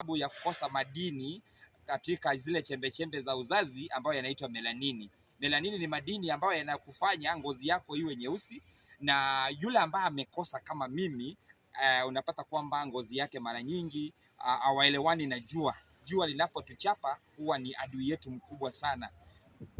sababu ya kukosa madini katika zile chembechembe za uzazi ambayo yanaitwa melanini. Melanini ni madini ambayo yanakufanya ngozi yako iwe nyeusi, na yule ambaye amekosa kama mimi unapata kwamba ngozi yake mara nyingi hawaelewani na jua. Jua linapotuchapa huwa ni adui yetu mkubwa sana.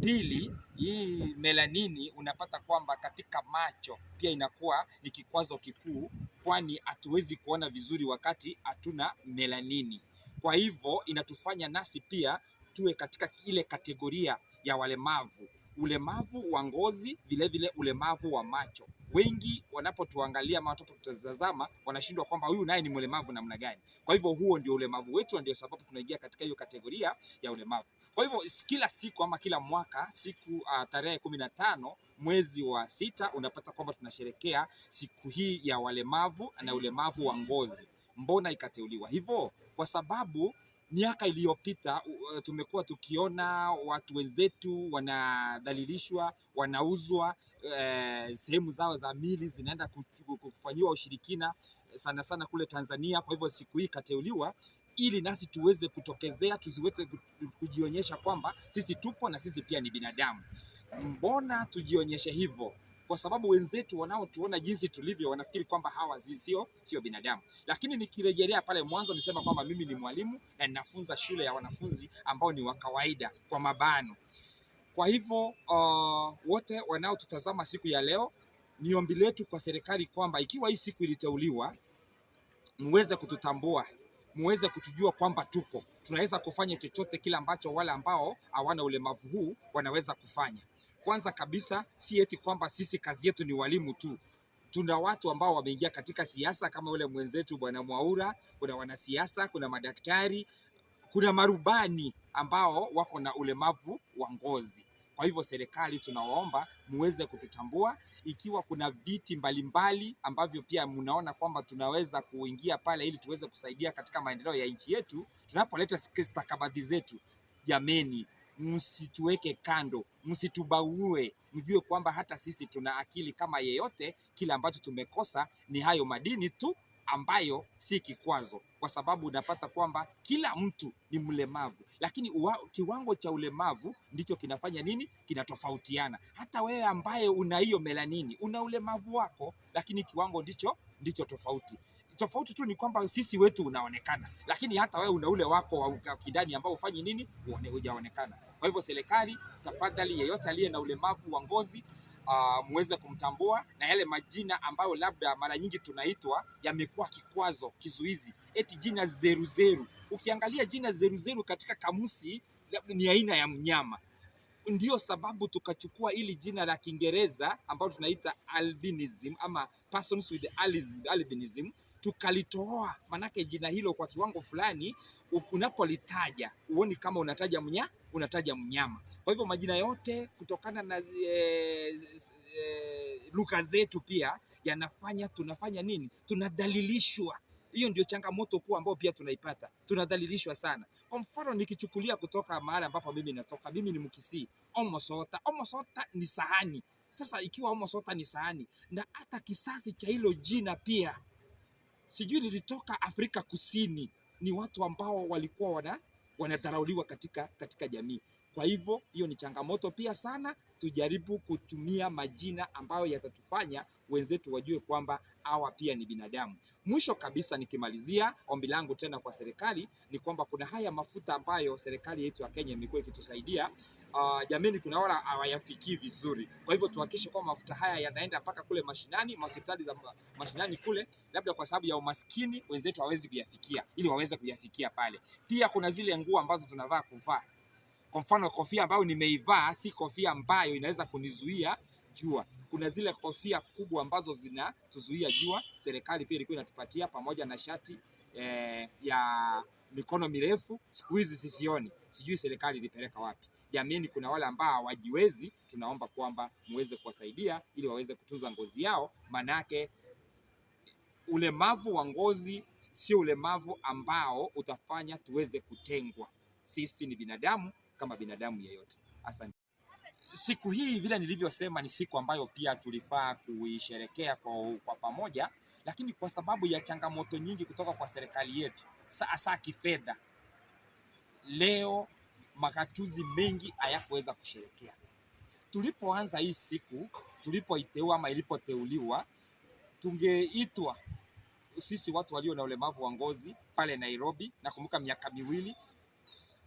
Pili, hii melanini unapata kwamba katika macho pia inakuwa ni kikwazo kikuu, kwani hatuwezi kuona vizuri wakati hatuna melanini. Kwa hivyo inatufanya nasi pia tuwe katika ile kategoria ya walemavu, ulemavu wa ngozi, vilevile ulemavu wa macho. Wengi wanapotuangalia ama wanapotutazama wanashindwa kwamba huyu naye ni mlemavu namna gani. Kwa hivyo huo ndio ulemavu wetu, na ndio sababu tunaingia katika hiyo kategoria ya ulemavu. Kwa hivyo kila siku ama kila mwaka siku tarehe 15 mwezi wa 6 unapata kwamba tunasherekea siku hii ya walemavu na ulemavu wa ngozi. Mbona ikateuliwa hivyo? Kwa sababu miaka iliyopita tumekuwa tukiona watu wenzetu wanadhalilishwa, wanauzwa, sehemu zao za mili zinaenda kufanyiwa ushirikina sana sana kule Tanzania. Kwa hivyo siku hii ikateuliwa ili nasi tuweze kutokezea, tuziweze kujionyesha kwamba sisi tupo na sisi pia ni binadamu. Mbona tujionyeshe hivyo? Kwa sababu wenzetu wanaotuona jinsi tulivyo wanafikiri kwamba hawa sio binadamu. Lakini nikirejelea pale mwanzo nisema kwamba mimi ni mwalimu na ninafunza shule ya wanafunzi ambao ni wa kawaida kwa mabano. Kwa hivyo wote wanaotutazama siku ya leo, ni ombi letu kwa serikali kwamba ikiwa hii siku iliteuliwa, muweze kututambua, muweze kutujua kwamba tupo, tunaweza kufanya chochote kile ambacho wale ambao hawana ulemavu huu wanaweza kufanya. Kwanza kabisa, si eti kwamba sisi kazi yetu ni walimu tu. Tuna watu ambao wameingia katika siasa kama yule mwenzetu Bwana Mwaura, kuna wanasiasa, kuna madaktari, kuna marubani ambao wako na ulemavu wa ngozi. Kwa hivyo serikali tunawaomba muweze kututambua, ikiwa kuna viti mbalimbali ambavyo pia mnaona kwamba tunaweza kuingia pale ili tuweze kusaidia katika maendeleo ya nchi yetu. Tunapoleta stakabadhi zetu, jameni, msituweke kando, msitubague, mjue kwamba hata sisi tuna akili kama yeyote. Kile ambacho tumekosa ni hayo madini tu ambayo si kikwazo, kwa sababu unapata kwamba kila mtu ni mlemavu, lakini kiwango cha ulemavu ndicho kinafanya nini, kinatofautiana. Hata wewe ambaye una hiyo melanini una ulemavu wako, lakini kiwango ndicho tofauti. Tofauti tu ni kwamba sisi wetu unaonekana, lakini hata wewe una ule wako wa kindani ambao hufanyi nini, hujaonekana. Kwa hivyo serikali, tafadhali, yeyote aliye na ulemavu wa ngozi muweze kumtambua, na yale majina ambayo labda mara nyingi tunaitwa yamekuwa kikwazo, kizuizi, eti jina zeruzeru. Ukiangalia jina zeruzeru katika kamusi labda ni aina ya mnyama. Ndio sababu tukachukua hili jina la Kiingereza ambalo tunaita albinism ama persons with albinism, tukalitoa, manake jina hilo kwa kiwango fulani unapolitaja huoni kama unataja unataja mnyama. Kwa hivyo majina yote kutokana na lugha zetu pia yanafanya tunafanya nini, tunadhalilishwa. Hiyo ndio changamoto kuu ambayo pia tunaipata, tunadhalilishwa sana. Kwa mfano nikichukulia kutoka mahali ambapo mimi natoka, mimi ni Mkisii, omosota. Omosota ni sahani. Sasa ikiwa omosota ni sahani, na hata kisasi cha hilo jina pia sijui lilitoka Afrika Kusini, ni watu ambao walikuwa wanadharauliwa katika jamii. Kwa hivyo hiyo ni changamoto pia sana. Tujaribu kutumia majina ambayo yatatufanya wenzetu wajue kwamba hawa pia ni binadamu. Mwisho kabisa, nikimalizia, ombi langu tena kwa serikali ni kwamba kuna haya mafuta ambayo serikali yetu ya Kenya imekuwa ikitusaidia. Jameni, kuna wala hawayafikii vizuri. Kwa hivyo tuhakikishe kwamba mafuta haya yanaenda mpaka kule mashinani, mahospitali za mashinani kule, labda kwa sababu ya umaskini wenzetu hawawezi kuyafikia, ili waweze kuyafikia pale. Pia kuna zile nguo ambazo tunavaa kuvaa. Kwa mfano, kofia ambayo nimeivaa si kofia ambayo inaweza kunizuia jua. Kuna zile kofia kubwa ambazo zinatuzuia jua, serikali pia ilikuwa inatupatia pamoja na shati ya mikono mirefu. Siku hizi sisioni, sijui serikali ilipeleka wapi. Jamani, kuna wale ambao hawajiwezi, tunaomba kwamba muweze kuwasaidia ili waweze kutunza ngozi yao, manake ulemavu wa ngozi sio ulemavu ambao utafanya tuweze kutengwa. Sisi ni binadamu kama binadamu yeyote. Asante. Siku hii vile nilivyosema, ni siku ambayo pia tulifaa kuisherekea kwa pamoja, lakini kwa sababu ya changamoto nyingi kutoka kwa serikali yetu Sasa kifedha, leo magatuzi mengi hayakuweza kusherekea. Tulipoanza hii siku, tulipoiteua ama ilipoteuliwa, tungeitwa sisi watu walio na ulemavu wa ngozi pale Nairobi. Nakumbuka miaka 2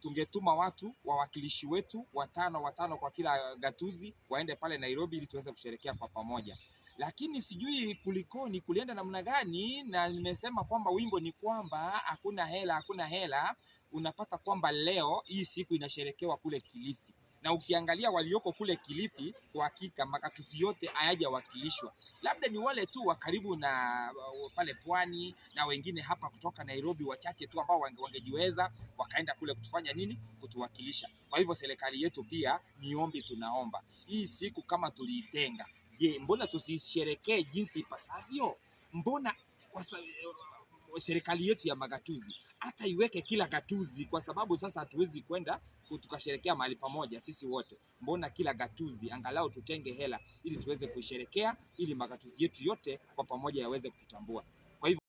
tungetuma watu wawakilishi wetu watano watano kwa kila gatuzi waende pale Nairobi ili tuweze kusherekea kwa pamoja, lakini sijui kulikoni, kulienda namna gani, na nimesema kwamba wimbo ni kwamba hakuna hela, hakuna hela. Unapata kwamba leo hii siku inasherekewa kule Kilifi, na ukiangalia walioko kule Kilifi, kwa hakika magatuzi yote hayajawakilishwa, labda ni wale tu wa karibu na pale pwani na wengine hapa kutoka Nairobi, wachache tu ambao wangejiweza wakaenda kule kutufanya nini, kutuwakilisha. Kwa hivyo serikali yetu pia ni ombi, tunaomba hii siku kama tuliitenga, je, mbona tusisherekee jinsi ipasavyo? Mbona kwa serikali yetu ya magatuzi hata iweke kila gatuzi, kwa sababu sasa hatuwezi kwenda tukasherekea mahali pamoja sisi wote. Mbona kila gatuzi angalau tutenge hela ili tuweze kuisherekea, ili magatuzi yetu yote kwa pamoja yaweze kututambua. Kwa hivyo